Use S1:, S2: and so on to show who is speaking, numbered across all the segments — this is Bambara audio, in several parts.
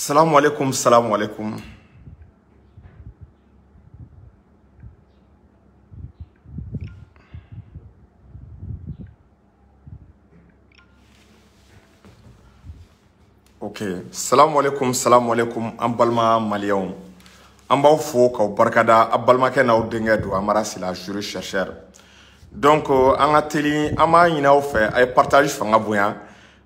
S1: Salamu alaikum, salamu alaikum. Ok, salamu alaikum, salamu alaikum, an balima maliyɛnw. An b'aw fo k'aw barikada, a balimakɛ n'aw denkɛ don Amara Sila, jury chercheur. Donc an ka teli, an b'a ɲini aw fɛ, a ye partage fanga bonya.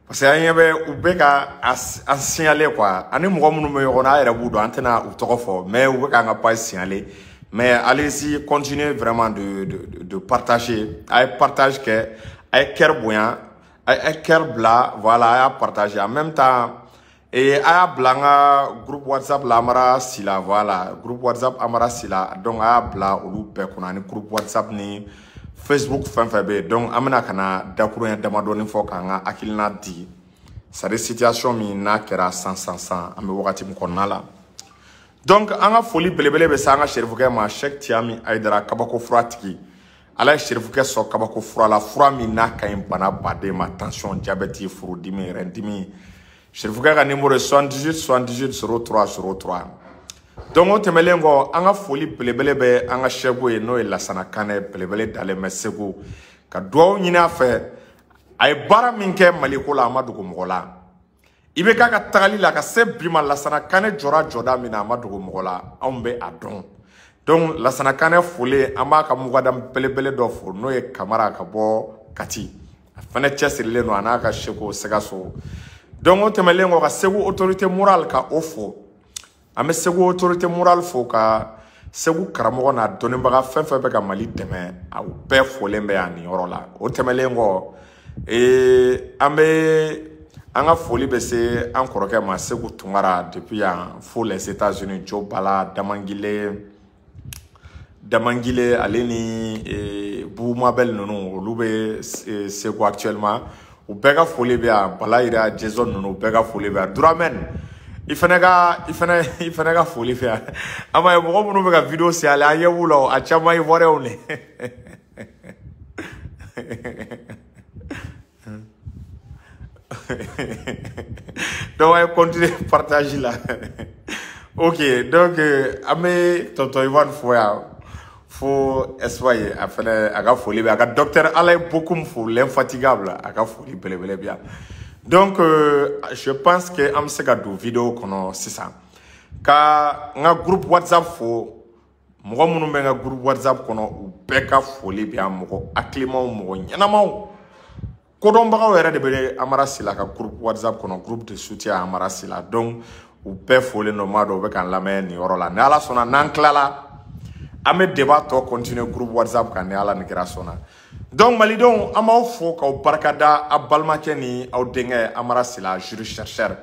S1: Parce que an ɲɛ bɛ u bɛ ka an signaler quoi. Ani mɔgɔ minnu bɛ ɲɔgɔn na, an yɛrɛ b'u dɔn, an tɛna u tɔgɔ fɔ, mais u bɛ k'an ka page signaler. Mais allez-y, continuez vraiment de partager. A ye partage kɛ, a ye cœur bonya, a ye cœur bila, voilà, a y'a partager. En même temps, et a y'a bila an ka groupe WhatsApp la Amara Sila, voilà, groupe WhatsApp Amara Sila. Donc a y'a bila olu bɛɛ kɔnɔ, ani groupe WhatsApp ni Facebook fɛn fɛn bɛ yen. Donc an bɛna ka na dakuruɲɛ damadɔni fɔ k'an ka hakilina di. C'est-à-dire situation min n'a kɛra san san san, an bɛ wagati min kɔnɔna la. Donc an ka foli belebele bɛ se an ka serifukɛ ma, Cheikh Tiami Aidara, kabako fura tigi. Ala ye serifukɛ sɔn kabako fura la, fura min n'a ka ɲi bana baden ma, tension, diabète, furudimi, rɛndimi. Serifukɛ ka numéro ye 78 78 03 03. Donc o tɛmɛnen kɔ, an ka foli belebele bɛ an ka sɛko ye, n'o ye Lasana Kanɛ, belebele dalen bɛ Segu. Ka dugawu ɲini a fɛ, a ye baara min kɛ Maliko la, a ma dogo mɔgɔ la. I bɛ k'a ka tagali la ka se bi ma, Lasana Kanɛ jɔra jɔda min na, a ma dogo mɔgɔ la, anw bɛ a dɔn. Donc Lasana Kanɛ folen, an b'a ka mugadamu belebele dɔ fo, n'o ye Kamara ka bɔ Kati. A fana cɛsirilen don, a n'a ka seko Sikaso. Donc o tɛmɛnen kɔ, ka Segu autorité morale ka o fo. An bɛ Segu autorité morale fo, ka Segu karamɔgɔ n'a dɔnnibaga fɛn fɛn bɛ ka Mali dɛmɛ, aw bɛɛ folen bɛ yan nin yɔrɔ la. O tɛmɛnen kɔ, an bɛ an ka foli bɛ se an kɔrɔkɛ ma, Segu Tunkara, depuis yan fo les États-Unis, Jo Bala, Damangile, ale ni Bubu Mabel ninnu, olu bɛ Segu actuellement. U bɛɛ ka foli bɛ yan, Bala Yira, Jason ninnu, u bɛɛ ka foli bɛ yan. Dramɛn, i fana ka foli bɛ yan. An b'a ye mɔgɔ minnu bɛ ka vidéo signaler, an ɲɛ b'u la, a caman ye Ivoirien de. Donc an ye continuer partage la. Ok, donc an bɛ tonton Ivan fo yan. Fo Espagne, a fana a ka foli bɛ a ka docteur Alain Bokoum fo, l'infatigable, a ka foli belebele bɛ yan. Donc je pense que an bɛ se ka don vidéo kɔnɔ sisan. Ka n ka groupe WhatsApp fo, mɔgɔ minnu bɛ n ka groupe WhatsApp kɔnɔ, u bɛɛ ka foli bɛ yan, mɔgɔ hakilimaw, mɔgɔ ɲɛnamaw. Kodɔnbagaw yɛrɛ de bɛ Amara Sila ka groupe WhatsApp kɔnɔ, groupe de soutien Amara Sila. Donc u bɛɛ folen don, maa dɔw bɛ k'an lamɛn nin yɔrɔ la. Ni Ala sɔnna, n'an tilala, an bɛ débat tɔ continuer groupe WhatsApp kan, ni Ala ni kira sɔnna. Donc malidenw, an b'aw fo k'aw barikada, a balimakɛ ni aw denkɛ Amara Sila, jury chercheur.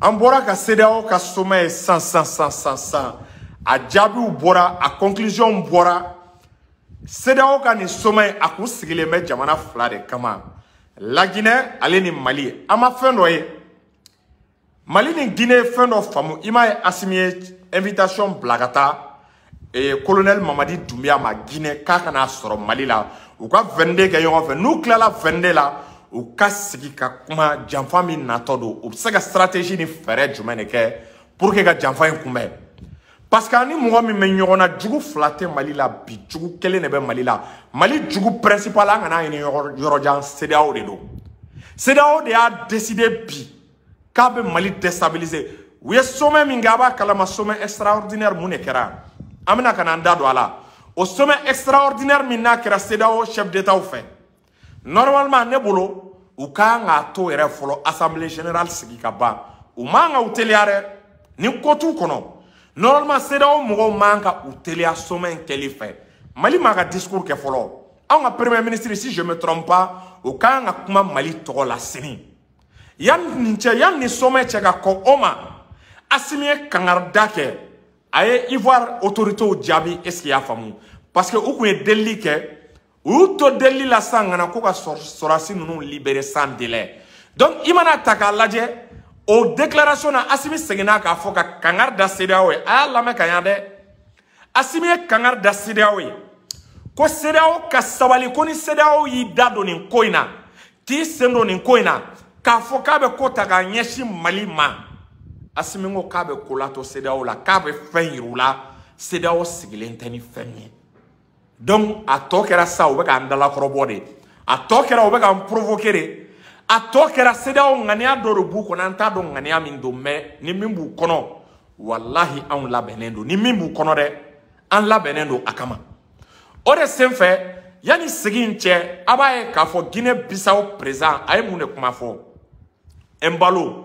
S1: An bɔra ka CEDEAO ka sommet ye san san san san san, a jaabiw bɔra, a conclusion bɔra. CEDEAO ka nin sommet, a kun sigilen bɛ jamana fila de kama, La Guinée ale ni Mali. An ma fɛn dɔ ye, Mali ni Guinée fɛn dɔ faamu. I m'a ye Assimi ye invitation bila ka taa colonel Mamadi Doumbia ma Guinée, k'a kana sɔrɔ Mali la, u ka 22 kɛ ɲɔgɔn fɛ. N'u tilala 22 la, u ka sigi ka kuma janfa min natɔ don, u bɛ se ka stratégie ni fɛɛrɛ jumɛn de kɛ pour que ka janfa in kunbɛn. Parce que ani mɔgɔ min bɛ ɲɔgɔn na, jugu fila tɛ Mali la bi, jugu kelen de bɛ Mali la. Mali jugu principal, an kana ɲini yɔrɔ jan, CEDEAO de don. CEDEAO de y'a décidé bi k'a bɛ Mali déstabiliser. U ye sommet min kɛ, a b'a kalama, sommet extraordinaire mun de kɛra, an bɛna ka na an da don a la. O sommet extraordinaire min n'a kɛra CEDEAO chef d'État fɛ, normalement ne bolo, u kan k'a to yɛrɛ fɔlɔ assemblée générale sigi ka ban. U man ka u teliya dɛ, ni ko t'u kɔnɔ. Normalement CEDEAO mɔgɔw man ka u teliya sommet in kɛli fɛ. Mali m'a ka discours kɛ fɔlɔ. Anw ka premier ministre, si je me trompe pas, o kan ka kuma Mali tɔgɔ la sini. Yanni nin cɛ, yanni nin sommet cɛ ka kɔ o ma, Assimi ye kangarida kɛ, a ye Ivoire autorités jaabi, est-ce qu'il y'a faamu? Parce que u kun ye delili kɛ, u y'u to delili la san ka na ko ka sɔrɔdasi ninnu libérer sans délai. Donc i mana ta k'a lajɛ, o déclaration na, Assimi seginna k'a fɔ ka kangari da CEDEAO ye. A y'a lamɛn ka ɲa dɛ. Assimi ye kangari da CEDEAO ye ko CEDEAO ka sabali, ko ni CEDEAO y'i da don nin ko in na, k'i sen don nin ko in na, k'a fɔ k'a bɛ ko ta k'a ɲɛsin Mali ma, Assimi ko k'a bɛ ko latɔ CEDEAO la, k'a bɛ fɛn yir'u la, CEDEAO sigilen tɛ ni fɛn min ye. Donc a tɔ kɛra sa, u bɛ k'an dalakɔrɔbɔ de, a tɔ kɛra u bɛ k'an provoquer de, a tɔ kɛra CEDEAO ŋaniya dɔ de b'u kɔnɔ, an t'a dɔn ŋaniya min don, mais ni min b'u kɔnɔ, walahi anw labɛnnen don. Ni min b'u kɔnɔ dɛ, an labɛnnen don a kama. O de senfɛ, yanni sigi in cɛ, a b'a ye k'a fɔ Guinée Bissau président a ye mun de kuma fɔ? Embalo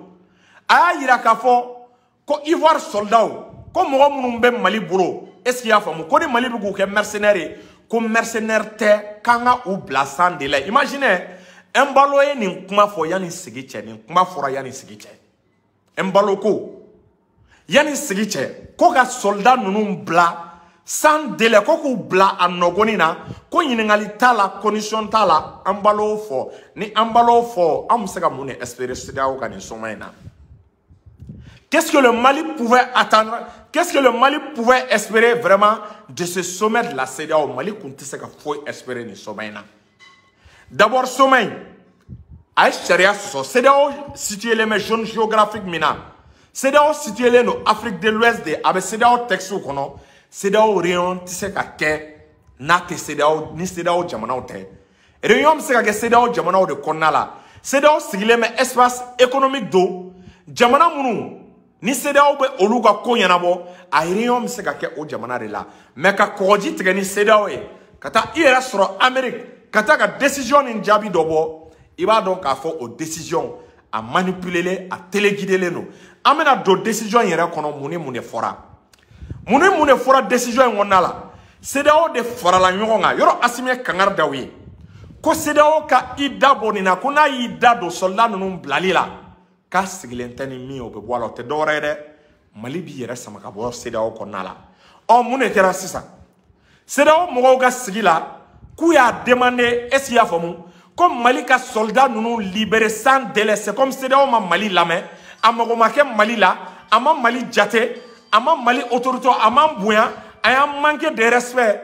S1: a y'a yira k'a fɔ ko Ivoire soldat, ko mɔgɔ minnu bɛ Mali bolo, est ce que i y'a faamu, ko ni Mali bɛ k'u kɛ mercenaire ye, ko mercenaire tɛ, k'an ka u bila sans délai. Imaginez, Embalo ye nin kuma fɔ yanni sigi cɛ, nin kuma fɔra yanni sigi cɛ. Embalo ko yanni sigi cɛ, ko ka soldat ninnu bila sans délai, ko k'u bila a nɔgɔnin na, ko ɲininkali t'a la, condition t'a la. Embalo fɔ, ni Embalo fɔ, an bɛ se ka mun de espérer CEDEAO ka nin sommet in na? Qu'est-ce que le Mali pouvait attendre? Qu'est-ce que le Mali pouvait espérer vraiment de ce sommet de la CEDEAO? Mali kun tɛ se ka foyi espérer nin sommet in na. D'abord, sommet in a ye sariya sɔsɔ. CEDEAO situé len bɛ zone géographique min na, CEDEAO situé len don Afrique de l'Ouest de, a bɛ CEDEAO texte kɔnɔ. CEDEAO réunion tɛ se ka kɛ n'a tɛ CEDEAO ni CEDEAO jamanaw tɛ. Réunion bɛ se ka kɛ CEDEAO jamanaw de kɔnɔna la. CEDEAO sigilen bɛ espace économique don, jamana minnu ni CEDEAO bɛ olu ka ko ɲɛnabɔ, a réunion bɛ se ka kɛ o jamana de la. Mais ka kɔgɔji tigɛ ni CEDEAO ye, ka taa i yɛrɛ sɔrɔ Amérique, ka taa ka décision ni jaabi dɔ bɔ, i b'a dɔn k'a fɔ o décision a manipulelen, a téléguidelen don. An bɛna don décision yɛrɛ kɔnɔ, mun ni mun de fɔra, mun ni mun de fɔra décision in kɔnɔna la. CEDEAO de farala ɲɔgɔn kan yɔrɔ. Assimi ye kangari da u ye ko CEDEAO ka i da bɔ nin na, ko n'a y'i da don soldat ninnu bilali la, k'a sigilen tɛ ni min ye, o bɛ bɔ a la. O tɛ dɔwɛrɛ ye dɛ, Mali b'i yɛrɛ sama ka bɔ CEDEAO kɔnɔna la. Ɔ, mun de kɛra sisan? CEDEAO mɔgɔw ka sigi la, k'u y'a demandé, est ce que i y'a faamu, ko Mali ka soldat ninnu libérer sans délai. C'est comme CEDEAO ma Mali lamɛn, a mago ma kɛ Mali la, a ma Mali jate, a ma Mali autorité, a ma bonya, a y'an manqué de respect.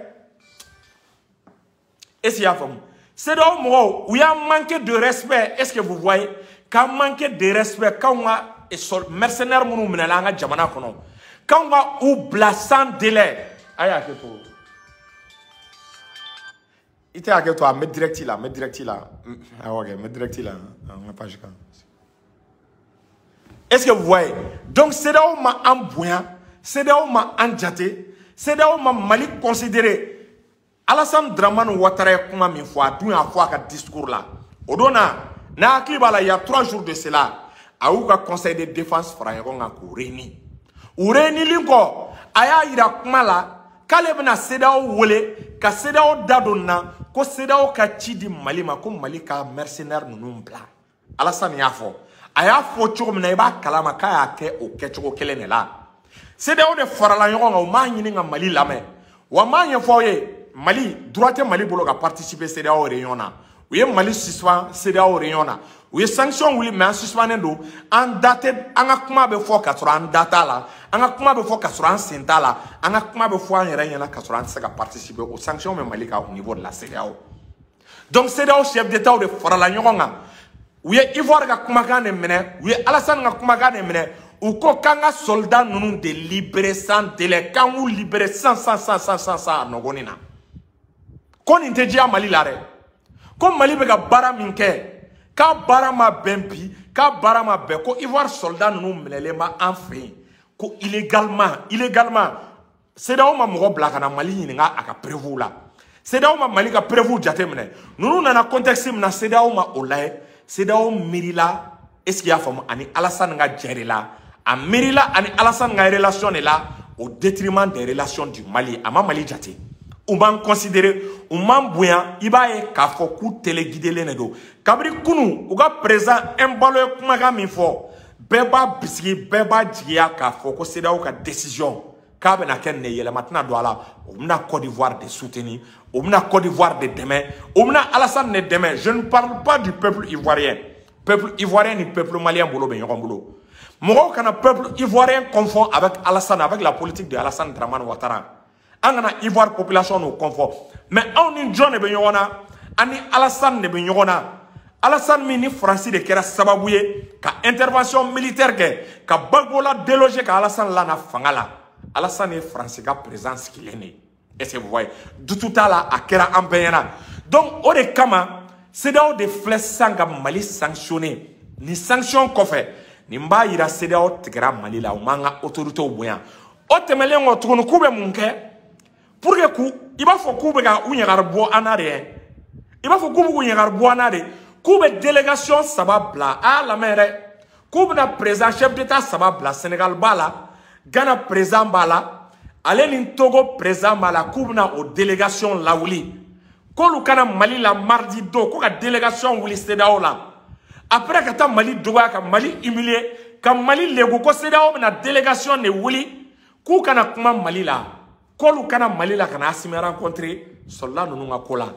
S1: Est ce que i y'a faamu? CEDEAO mɔgɔw, u y'an manqué de respect. Est ce que vous voyez, k'an manqué de respect, k'anw ka mercenaires minnu minɛla an ka jamana kɔnɔ, k'anw ka u bila sans délai. A y'a kɛ to, i tɛ hakɛ to, a n bɛ direct la, n bɛ direct la. Awɔ kɛ, n bɛ direct la an ka page kan. Est-ce que vous voyez? Donc CEDEAO ma an bonya, CEDEAO ma an jate, CEDEAO ma Mali considéré. Alassane Dramane Ouattara ye kuma min fɔ, a dun y'a fɔ a ka discours la o don na, n'a hakili b'a la, il y a 3 jours de cela, a y'u ka conseil de défense fara ɲɔgɔn kan k'u réunir. U réunilen kɔ, a y'a yira kuma la k'ale bɛna CEDEAO wele ka CEDEAO da don nin na, ko CEDEAO ka ci di Mali ma, ko Mali ka mercenaires ninnu bila. Alassane y'a fɔ, a y'a fɔ cogo min na, i b'a kalama k'a y'a kɛ o kɛcogo kelen de la. CEDEAO de farala ɲɔgɔn kan, u m'a ɲini ka Mali lamɛn. Wa n b'a ɲɛfɔ aw ye, Mali droit tɛ Mali bolo ka participer CEDEAO réunion na. U ye Mali suspend CEDEAO réunion na, u ye sanction wuli, mais an suspendlen don, an da tɛ, an ka kuma bɛ fɔ k'a sɔrɔ an da t'a la, an ka kuma bɛ fɔ k'a sɔrɔ an sen t'a la, an ka kuma bɛ fɔ an yɛrɛ ɲɛna k'a sɔrɔ an tɛ se ka participer. O sanction bɛ Mali kan au niveau de la CEDEAO. Donc CEDEAO chef d'État de farala ɲɔgɔn kan, u ye Ivoire ka kumakan de minɛ, u ye Alassane ka kumakan de minɛ. U ko k'an ka soldat ninnu de libérer sans délai, k'an k'u libérer sans sans sans sans sans sans a nɔgɔnin na, ko nin tɛ diya Mali la dɛ, ko Mali bɛ ka baara min kɛ, k'a baara ma bɛn bi, k'a baara ma bɛn, ko Ivoire soldat ninnu minɛlen b'an fɛ yen ko illégalement, illégalement. CEDEAO ma mɔgɔ bila ka na Mali ɲininka a ka preuve la. CEDEAO ma Mali ka preuve jateminɛ. Ninnu nana contexte min na, CEDEAO ma o lajɛ. CEDEAO miirila, est ce que i y'a faamu, ani Alassane ka jɛ de la, a miirila ani Alassane ka relation de la, au détriment des relations du Mali. A ma Mali jate, u m'an considéré, u m'an bonya. I b'a ye k'a fɔ k'u téléguidelen de don. Kabini kunu, u ka président Embalo ye kumakan min fɔ, bɛɛ b'a bisigi, bɛɛ b'a jigiya k'a fɔ ko CEDEAO ka décision k'a bɛna kɛ nin de, yɛlɛma tɛna don a la. U bɛna Côte d'Ivoire de soutenir, u bɛna Côte d'Ivoire de dɛmɛ, u bɛna Alassane de dɛmɛ. Je ne parle pas du peuple ivoirien. Peuple ivoirien ni peuple malien bolo bɛ ɲɔgɔn bolo. Mɔgɔw kana peuple ivoirien confond avec Alassane, avec la politique de Alassane Dramane Ouattara. An kana Ivoire population n'o confond. Mais anw ni jɔn de bɛ ɲɔgɔn na? An ni Alassane de bɛ ɲɔgɔn na. Alassane min ni Faransi de kɛra sababu ye ka intervention militaire kɛ ka Gbagbo la déloger ka Alassane lana fanga la. Alassane ye Faransi ka président sigilen de ye. Est-ce que vous voyez? Dutu t'a la, a kɛra an bɛɛ ɲɛna. Donc o de kama CEDEAO de filɛ sisan ka Mali sanctionner. Ni sanction kɔfɛ, nin b'a yira CEDEAO tigɛra Mali la, u m'an ka autorités bonya. O tɛmɛnen kɔ tuguni, k'u bɛ mun kɛ pour que k'u, i b'a fɔ k'u bɛ ka u ɲagari bɔ an na de, i b'a fɔ k'u bɛ k'u ɲagari bɔ an na de, k'u bɛ délégation 3 bila. A y'a lamɛn dɛ, k'u bɛna président chef d'état 3 bila. Sénégal b'a la, Ghana président b'a la, ale ni Togo président b'a la, k'u bɛna o délégation lawuli, k'olu kana Mali la mardi don, ko ka délégation wuli CEDEAO la. Après ka taa Mali dɔgɔya, ka Mali humilier, ka Mali lebu, ko CEDEAO bɛna délégation de wuli k'u kana kuma Mali la, k'olu kana Mali la ka na Assimi rencontrer soldat ninnu ka ko la.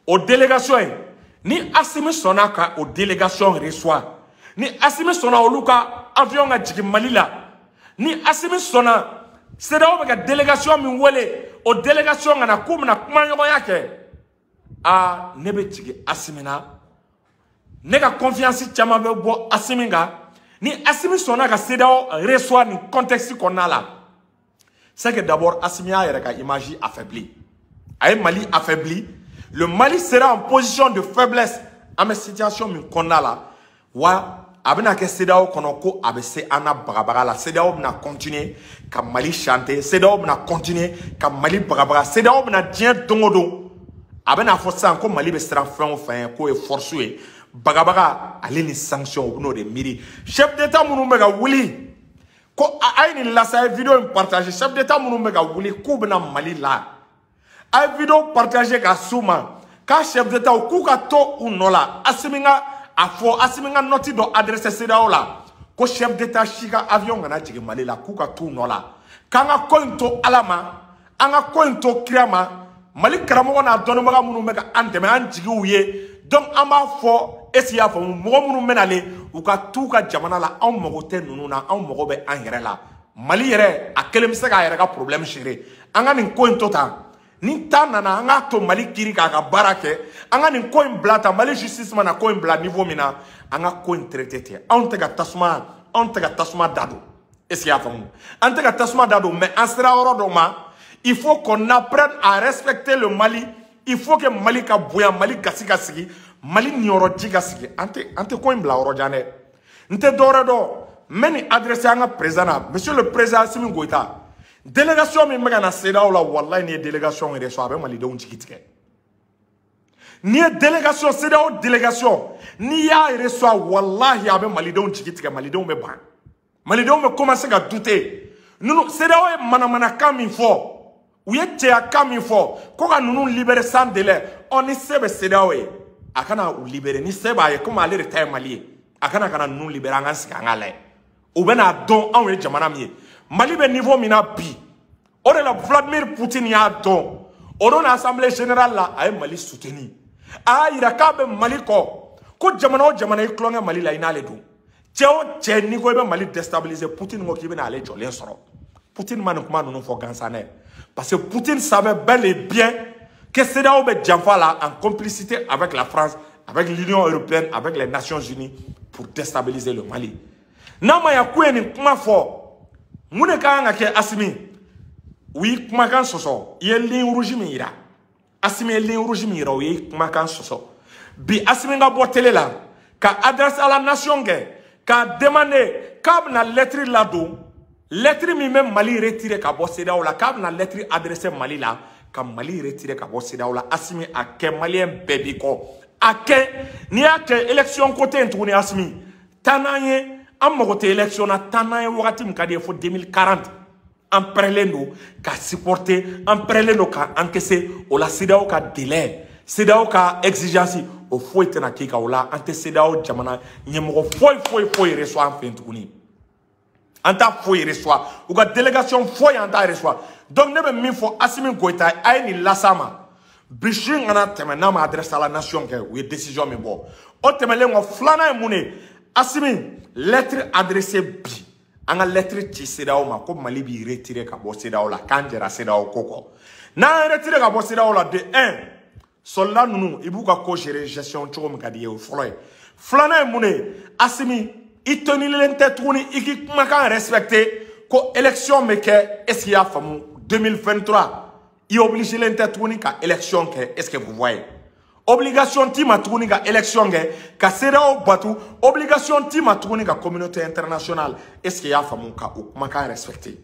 S1: O délégation in, ni Assimi sɔnna ka o délégation reçoit, ni Assimi sɔnna olu ka avion ka jigin Mali la, ni Assimi sɔnna CEDEAO bɛ ka délégation min wele, o délégation ka na k'u bɛna kumaɲɔgɔnya kɛ, aa, ne bɛ jigin Assimi na, ne ka confiance caman bɛ bɔ Assimi kan. Ni Assimi sɔnna ka CEDEAO reçoit nin contexte kɔnɔna la, c'est que d'abord Assimi y'a yɛrɛ ka image affaibli, a ye Mali affaibli. Le Mali sera en position de faiblesse. An bɛ situation min kɔnɔna la wa, a bɛna kɛ CEDEAO kɔnɔ ko a bɛ se an na bagabaga la. CEDEAO bɛna continuer ka Mali chanter, CEDEAO bɛna continuer ka Mali bagabaga, CEDEAO bɛna diɲɛ don o don a bɛna fɔ sisan ko Mali bɛ siran fɛn o fɛn ye, k'o ye force ye, bagabaga ale ni sanction, u bɛn'o de miiri. Chef d'état minnu bɛ ka wuli ko a ye nin lase, a ye vidéo in partager. Chef d'état minnu bɛ ka wuli k'u bɛna Mali la, a ye vidéo partager k'a s'u ma, k'a chef d'état k'u ka to u nɔ la. Assimi ka a fɔ, Assimi ka note dɔ adressé CEDEAO la ko chef d'état si ka avion kana jigin Mali la, k'u ka t'u nɔ la, k'an ka ko in to Ala ma, an ka ko in to kira ma. Mali karamɔgɔ n'a dɔnnibaga minnu bɛ ka an dɛmɛ, an jigiw ye. Donc an b'a fɔ, est-ce que i y'a faamu, mɔgɔ minnu bɛ nalen, u ka t'u ka jamana la, anw mago tɛ ninnu na, anw mago bɛ an yɛrɛ la. Mali yɛrɛ a kelen bɛ se k'a yɛrɛ ka problème gérer. An ka nin ko in to tan, ni ta nana, an k'a to Mali kiiri k'a ka baara kɛ, an ka nin ko in bila tan. Mali justice mana ko in bila niveau min na, an ka ko in traité ten. Anw tɛ ka tasuma, anw tɛ ka tasuma da don, est-ce que i y'a faamu, an tɛ ka tasuma da don, mais an sera yɔrɔ dɔ ma, il faut qu'on apprenne à respecter le Mali. Il faut que Mali ka bonya, Mali gasi ka sigi, Mali niyɔrɔ ji ka sigi. An tɛ ko in bila yɔrɔ jan dɛ. N tɛ dɔwɛrɛ dɔn, n bɛ nin adressé an ka président na, monsieur le président Assimi Goïta. Délégation min bɛ ka na CEDEAO la, walayi, n'i ye délégation yɛrɛ sɔrɔ, a bɛ malidenw jigi tigɛ. N'i ye délégation, CEDEAO délégation, n'i y'a reçoit, walahi, a bɛ malidenw jigi tigɛ. Malidenw bɛ ban, malidenw bɛ commencer ka douter. Ninnu, CEDEAO ye manamanakan min fɔ, u ye cɛyakan min fɔ ko ka ninnu libérer sans délai, ɔ, ni se bɛ CEDEAO ye, a kana u libérer. Ni se b'a ye, komi ale de ta ye Mali ye, a kana ka na ninnu libérer, an ka sigi an k'a lajɛ. U bɛna dɔn anw ye jamana min ye, Mali bɛ niveau min na bi. O de la Vladimir Poutine y'a dɔn, o don assemblée générale la, a ye Mali soutenir, a y'a yira k'a bɛ Mali kɔ, ko jamana o jamana i tulonkɛ Mali la, i n'ale don. Cɛ o cɛ, n'i ko i bɛ Mali déstabiliser, Poutine ko k'i bɛna ale jɔlen sɔrɔ. Poutine ma nin kuma ninnu fɔ gansan dɛ, parce que Poutine savait bel et bien que CEDEAO bɛ janfa la en complicité avec la France, avec l'Union européenne, avec les Nations unies, pour déstabiliser le Mali. N'a ma ya k'u ye nin kuma fɔ, mun de ka kan ka kɛ? Assimi, u y'i kumakan sɔsɔ. I ye ligne rouge min yira, Assimi ye ligne rouge min yira, u ye kumakan sɔsɔ. Bi Assimi ka bɔ télé la ka adresse à la nation kɛ k'a demander k'a bɛna lettre ladon, lettre min bɛ Mali retirer ka bɔ CEDEAO la, k'a bɛna lettre adresser Mali la ka Mali retirer ka bɔ CEDEAO la. Assimi, a kɛ, maliyɛn bɛɛ b'i kɔ, a kɛ. N'i y'a kɛ, élection ko tɛ yen tuguni. Assimi, taa n'an ye, an mago tɛ élection na, taa n'an ye wagati min ka di ye fo 2040. An pɛrɛlen don ka supporter, an pɛrɛlen don ka encaisser. O la CEDEAO ka délai, CEDEAO ka exigence, o foyi tɛna k'i kan. O la an tɛ CEDEAO jamana ɲɛmɔgɔ foyi foyi foyi reçoit an fɛ yen tuguni, an t'a foyi reçoit, u ka délégation foyi an t'a reçoit. Donc ne bɛ min fɔ Assimi Goïta, a ye nin las'a ma bi, su in kana tɛmɛ n'a ma adresse à la nation kɛ, u ye décision min bɔ. O tɛmɛnen kɔ, filanan ye mun ye? Assimi, lettre adressée bi, an ka lettre ci CEDEAO ma ko Mali b'i retirer ka bɔ CEDEAO la, k'an jɛra CEDEAO ko kɔ. N'an retirer ka bɔ CEDEAO la, de 1 Soldat ninnu i b'u ka ko gérer gestion cogo min ka di i ye, o fɔlɔ ye. Filanan ye mun de ye? Assimi, i tonilen tɛ tuguni i k'i kumakan respecter ko élection bɛ kɛ. Est ce que i y'a faamu? 2023, i obligé len tɛ tuguni ka élection kɛ. Est ce que vous voyez? Obligation t'i ma tuguni ka élection kɛ, ka CEDEAO batu. Obligation t'i ma tuguni ka communauté internationale, est ce que i y'a faamu, ka o kumakan respecter.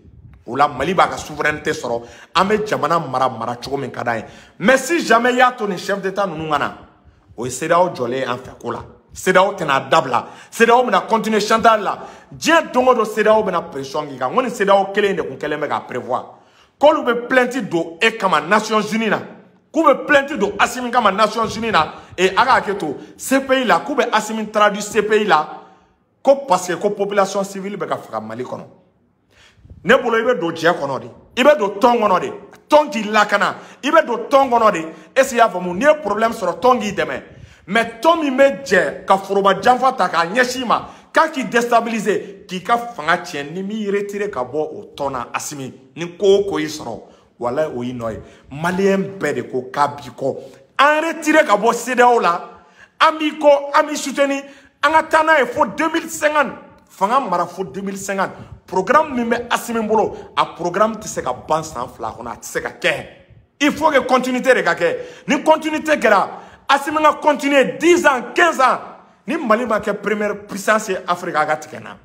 S1: O la, Mali b'a ka souveraineté sɔrɔ, an bɛ jamana mara mara cogo min ka d'an ye. Mais si jamais i y'a to nin chef d'état ninnu ka na, o ye CEDEAO jɔlen ye an fɛ ko la. CEDEAO tɛna dabila, CEDEAO bɛna continuer chantage la diɲɛ don o don. CEDEAO bɛna pression k'i kan. N ko nin CEDEAO kelen de kun kɛlen bɛ k'a prévoir k'olu bɛ plainte don e kama Nations Unies na, k'u bɛ plainte don Assimi kama Nations Unies na. Et a ka hakɛ to, CPI la, k'u bɛ Assimi traduit CPI la, ko parce que ko population civile bɛ ka faga Mali kɔnɔ. Ne bolo, i bɛ don jɛ kɔnɔ de, i bɛ don tɔn kɔnɔ de, tɔn k'i lakana. I bɛ don tɔn kɔnɔ de, est ce que i y'a faamu? N'i ye problème sɔrɔ, tɔn k'i dɛmɛ. Mais tɔn min bɛ jɛ ka foroba janfa ta k'a ɲɛsin i ma, k'a k'i déstabiliser, k'i ka fanga tiɲɛ, ni m'i retiré ka bɔ o tɔn na, Assimi, ni ko o ko y'i sɔrɔ, walayi, o y'i nɔ ye. Maliyɛn bɛɛ de ko k'a b'i kɔ. An retiré ka bɔ CEDEAO la, an b'i kɔ, an b'i soutenir. An ka taa n'a ye fo 2050, fanga mara fo 2050. Programme min bɛ Assimi bolo, a programme tɛ se ka ban san 2 kɔnɔ, a tɛ se ka kɛ. Il faut que continuité de ka kɛ. Ni continuité kɛra, Assimi ka continuer 10 ans, 15 ans. Ni Mali ma kɛ première puissance ye Afrique, a ka tigɛ n na,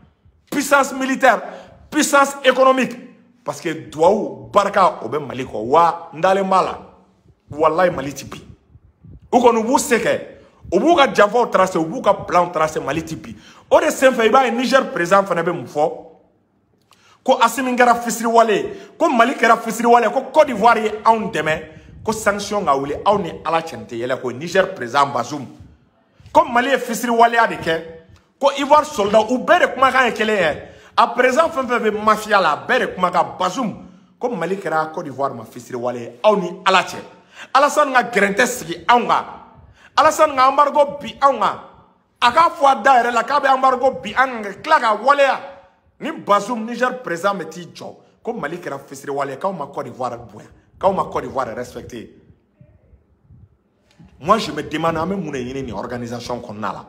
S1: puissance militaire, puissance économique, parce que duwawu barika o bɛ Mali kɔ. Wa n dalen b'a la, walayi, Mali ti bi. U kɔni u b'u se kɛ, u b'u ka janfaw tracer, u b'u ka plan tracer, Mali ti bi. O de senfɛ, i b'a ye Niger président fana bɛ mun fɔ? Ko Assimi kɛra fisiriwale ye, ko Mali kɛra fisiriwale ye, ko Côte d'Ivoire ye anw dɛmɛ, ko sanction ka wuli. Aw ni Ala cɛ, nin tɛ yɛlɛ ko Niger président Bazoum ko Mali ye fisiriwaleya de kɛ, ko Ivoire soldat. U bɛɛ de kumakan ye kelen ye. A président fɛn fɛn bɛ mafia la, a bɛɛ de kumakan. Bazoum ko Mali kɛra Côte d'Ivoire ma fisiriwale ye. Aw ni Ala cɛ, Alassane ka gɛrɛntɛ sigi anw kan, Alassane ka embargo bi anw kan, a k'a fɔ a da yɛrɛ la k'a bɛ embargo bi an kan, ka tila k'a waleya. Ni Bazoum, Niger président, bɛ t'i jɔ ko Mali kɛra fisiriwale ye, k'aw ma Côte d'Ivoire bonya, k'aw ma Côte d'Ivoire respecté, moi je me demande, an bɛ mun de ɲini nin organisation kɔnɔna la?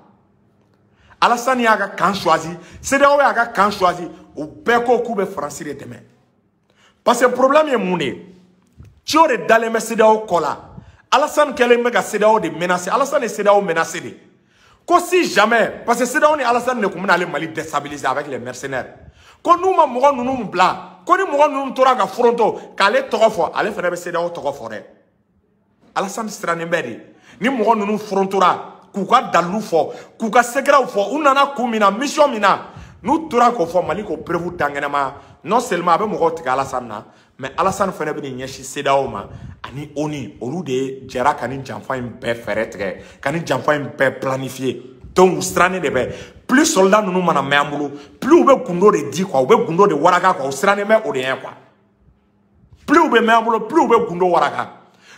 S1: Alassane y'a ka camp choisi, CEDEAO y'a ka camp choisi, u bɛɛ ko k'u bɛ Faransi de dɛmɛ. Parce que problème ye mun de ye? Tiyo de dalen bɛ CEDEAO kɔ la. Alassane kɛlen bɛ ka CEDEAO de menacer. Alassane ye CEDEAO menacer de ko si jamais, parce que CEDEAO ni Alassane de tun bɛna ale Mali déstabiliser avec les mercenaires, ko n'u ma mɔgɔ ninnu bila, ko ni mɔgɔ ninnu tora ka foronto k'ale tɔgɔ fɔ, ale fana bɛ CEDEAO tɔgɔ fɔ dɛ. Alassane sirannen bɛ de ni mɔgɔ ninnu forontora k'u ka dalilu fɔ, k'u ka secretw fɔ, u nana kun min na, mission min na, n'u tora k'o fɔ, Mali k'o preuve dankɛnɛma. Non seulement a bɛ mɔgɔw tigɛ Alassane na, mais Alassane fana bɛ nin ɲɛsin CEDEAO ma ani ONU. Olu de jɛra ka nin janfa in bɛɛ fɛɛrɛ tigɛ, ka nin janfa in bɛɛ planifier. Donc u sirannen de bɛ. Plus soldat ninnu mana mɛn an bolo, plus u bɛ gundo de di quoi, u bɛ gundo de waraka quoi. U sirannen bɛ o de ɲɛ quoi. Plus u bɛ mɛn an bolo, plus u bɛ gundo waraka.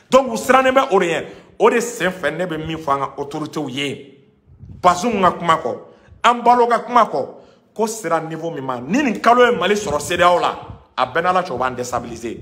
S1: Donc u sirannen bɛ o de ɲɛ. O de senfɛ, ne bɛ min fɔ an ka autorités ye, Bazoum ka kuma kɔ, an balo ka kuma kɔ, ko sera niveau min ma, ni nin kalo ye Mali sɔrɔ CEDEAO la, a bɛɛ n'Ala cɛ, o b'an déstabiliser.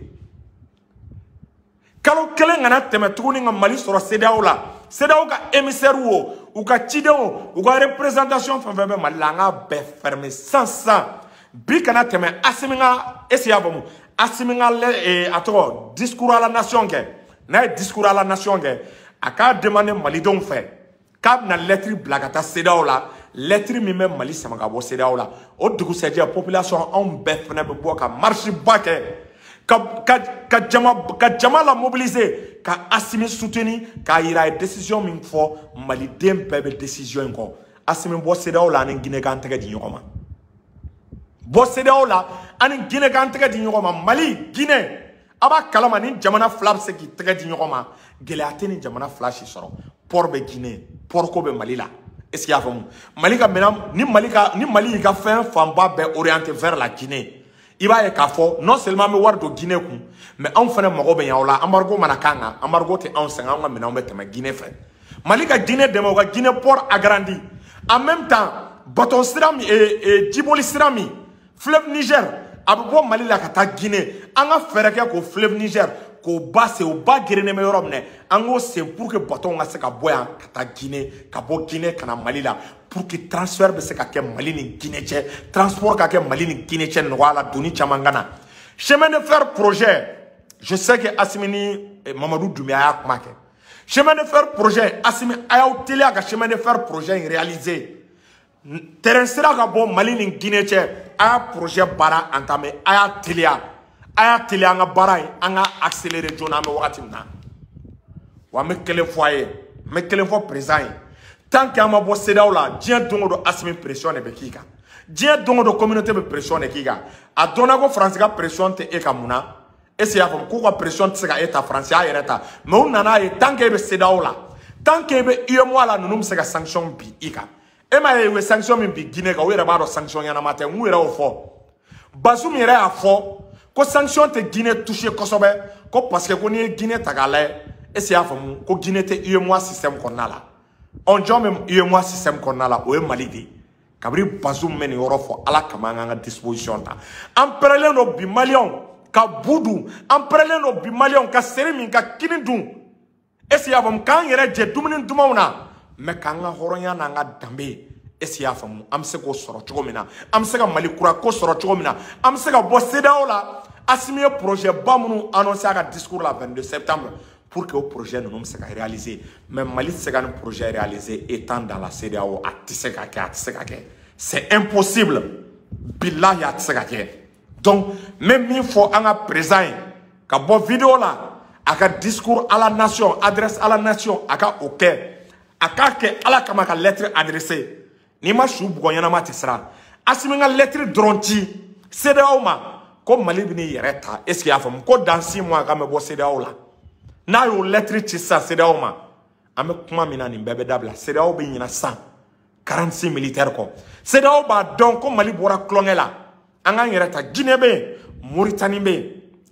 S1: Kalo kelen kana tɛmɛ tuguni ka Mali sɔrɔ CEDEAO la. CEDEAO ka émissaire o, u ka cidenw o, u ka représentation fɛn fɛn bɛ Mali la, an k'a bɛɛ fermer san san. Bi kana tɛmɛ Assimi ka, est ce que i y'a faamu, Assimi ka lɛ, a tɔgɔ, discours à la nation kɛ. N'a ye discours à la nation kɛ, a k'a demander malidenw fɛ k'a bɛna lettre bila ka taa CEDEAO la, lettre min bɛ Mali sama ka bɔ CEDEAO la. O dugusɛjɛ, population anw bɛɛ fana bɛ bɔ ka marche ba kɛ, ka jama la mobiliser, ka Assimi soutenir, k'a yira a ye décision min fɔ, maliden bɛɛ bɛ décision in kɔ. Assimi, bɔ CEDEAO la, ani Guinée k'an tɛgɛ di ɲɔgɔn ma. Bɔ CEDEAO la, ani Guinée k'an tɛgɛ di ɲɔgɔn ma. Mali, Guinée, a b'a kalama ni jamana fila bɛ se k'i tɛgɛ di ɲɔgɔn ma, gɛlɛya tɛ ni jamana fila si sɔrɔ. Port bɛ Guinée, port ko bɛ Mali la. Est ce que i y'a faamu? Mali ka minɛn ni Mali ka ni Mali y'i ka fɛn fanba bɛɛ orienté vers la Guinée, i b'a ye k'a fɔ non seulement an bɛ wari don Guinée kun, mais anw fana mago bɛ ɲɛ o la. Embargo mana k'an kan, embargo tɛ anw sɛgɛn, anw ka minɛnw bɛ tɛmɛ Guinée fɛ. Mali ka Guinée dɛmɛ, u ka Guinée port agrandi. En même temps, bateau sira min, jiboli sira min, fleuve Niger, a bɛ bɔ Mali la ka taa Guinée, an ka fɛɛrɛ kɛ k'o fleuve Niger k'o ba sen o ba gerennen bɛ yɔrɔ min na an k'o sen pour que bateau ka se ka bɔ yan ka taa Guinée ka bɔ Guinée ka na Mali la pour que transfert bɛ se ka kɛ Mali ni Guinée cɛ, transport ka kɛ Mali ni Guinée cɛ nɔgɔya la, doni caman ka na. Chemin de fer projet, je sais que Assimi ni Mamadou Doumbia y'a kuma kɛ. Chemin de fer projet, Assimi a y'aw teliya ka chemin de fer projet in réaliser. Terrain sira ka bɔ Mali ni Guinée cɛ, a y'a projet baara entamé, a y'a teliya. A y'a teliya an ka baara in, an ka accélérer joona an bɛ wagati min na. Wa n bɛ kelen fɔ a ye, n bɛ kelen fɔ président ye. Tant que an ma bɔ CEDEAO la, diɲɛ don o don Assimi pression de bɛ k'i kan. Diɲɛ don o don communauté bɛ pression de k'i kan. A dɔnna ko Faransi ka pression tɛ e kan mun na? Est-ce que y'a faamu k'u ka pression tɛ se ka e ta, Faransi y'a yɛrɛ ta. Mais u nana ye tant que e bɛ CEDEAO la, tant que e bɛ UEMOA la, ninnu bɛ se ka sanction bin i kan. E m'a ye u ye sanction min bin Guinée kan, u yɛrɛ b'a dɔn sanction ɲɛnama tɛ, n k'u yɛrɛ y'o fɔ. Bazoum yɛrɛ y'a fɔ ko sanction tɛ Guinée toucher kosɛbɛ, ko parce que ko n'i ye Guinée ta k'a lajɛ, est-ce que y'a faamu ko Guinée tɛ UEMOA système kɔnɔna la. Ɔ jɔn bɛ UEMOA système kɔnɔna la, o ye Mali de ye. Kabini Bazoum bɛ nin yɔrɔ fɔ, Ala kama an k'an ka disposition ta. An pɛrɛlen don bi Maliyɛnw ka bu dun, an pɛrɛlen don bi Maliyɛnw ka seri min ka kini dun. Est-ce que y'a faamu k'an yɛrɛ jɛ dumuni dumanw na, mais k'an ka hɔrɔnya n'an ka danbe, est-ce que y'a faamu an bɛ se k'o sɔrɔ cogo min na, an bɛ se ka Mali kura ko sɔrɔ cogo min na, an bɛ se ka bɔ CEDEAO la. Assimi ye projet ba minnu annoncé a ka discours la 22 septembre pour que o projet ninnu bɛ se ka réaliser. Mais Mali tɛ se ka nin projet réaliser étant dans la CEDEAO, a tɛ se ka kɛ, a tɛ se ka kɛ, c'est impossible, bilahi a tɛ se ka kɛ. Donc n bɛ min fɔ an ka président ye ka bɔ vidéo la, a ka discours à la nation, adresse à la nation, a ka o kɛ, a k'a kɛ Ala kama ka lettre adressée. N'i ma su bugɔ ɲɛnama tɛ siran. Assimi ka lettre dɔrɔn ci CEDEAO ma ko Mali bɛ n'i yɛrɛ ta, est ce que i y'a faamu ko dans 6 mois k'an bɛ bɔ CEDEAO la. N'a y'o lettre ci sisan CEDEAO ma, an bɛ kuma min na nin bɛɛ bɛ dabila. CEDEAO bɛ ɲina sisan 46 militaires kɔ. CEDEAO b'a dɔn ko Mali bɔra tulonkɛ la, an k'an yɛrɛ ta. Guinée bɛ yen, Mauritanie bɛ yen,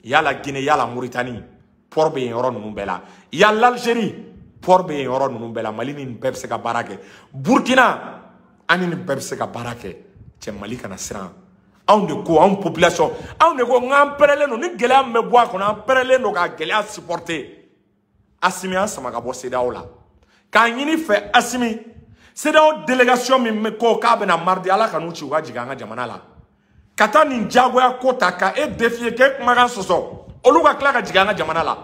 S1: yala Guinée yala Mauritanie, port bɛ yen yɔrɔ ninnu bɛɛ la. Ya l'Algérie, port bɛ yen yɔrɔ ninnu bɛɛ la. Mali ni nin bɛɛ bɛ se ka baara kɛ. Burkina, an ni nin bɛɛ bɛ se ka baara kɛ. Cɛ Mali kana siran. Anw de ko, anw population, anw de ko n k'an pɛrɛlen don ni gɛlɛya min bɛ bɔ a kɔnɔ, an pɛrɛlen don ka gɛlɛya supporter. Assimi an sama ka bɔ CEDEAO la k'a ɲini fɛ. Assimi, CEDEAO délégation min bɛ ko k'a bɛna mardi, Ala ka n'u ci u ka jigin an ka jamana la ka taa nin diyagoya ko ta ka e défier k'e kumakan sɔsɔ, olu ka tila ka jigin an ka jamana la.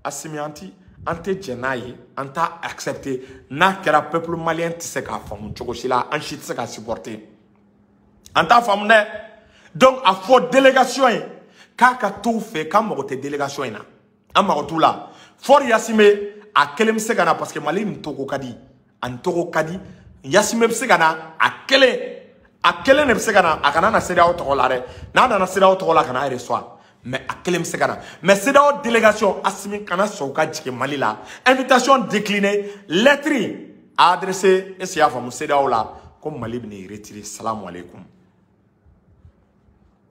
S1: Assimi, an ti an tɛ jɛn n'a ye, an t'a accepter. N'a kɛra peuple malien tɛ se k'a faamu cogo si la, an si tɛ se k'a supporter, an t'a faamu dɛ. Donc a fɔ délégation ye k'a ka t'u fɛ, k'an mago tɛ délégation in na, an mago t'u la. Faure Gnassingbé a kelen bɛ se ka na parce que Mali nin togo ka di, a nin togo ka di. Gnassingbé bɛ se ka na a kelen, a kelen de bɛ se ka na. A kana na CEDEAO tɔgɔ la dɛ, n'a nana CEDEAO tɔgɔ la ka n'a reçoit, mais a kelen bɛ se ka na. Mais CEDEAO délégation, Assimi kana sɔn u ka jigin Mali la. Invitation déclinée, lettre a adressé, est ce que i y'a faamu, CEDEAO la ko Mali bɛ n'i retirer. Salamu aleykum.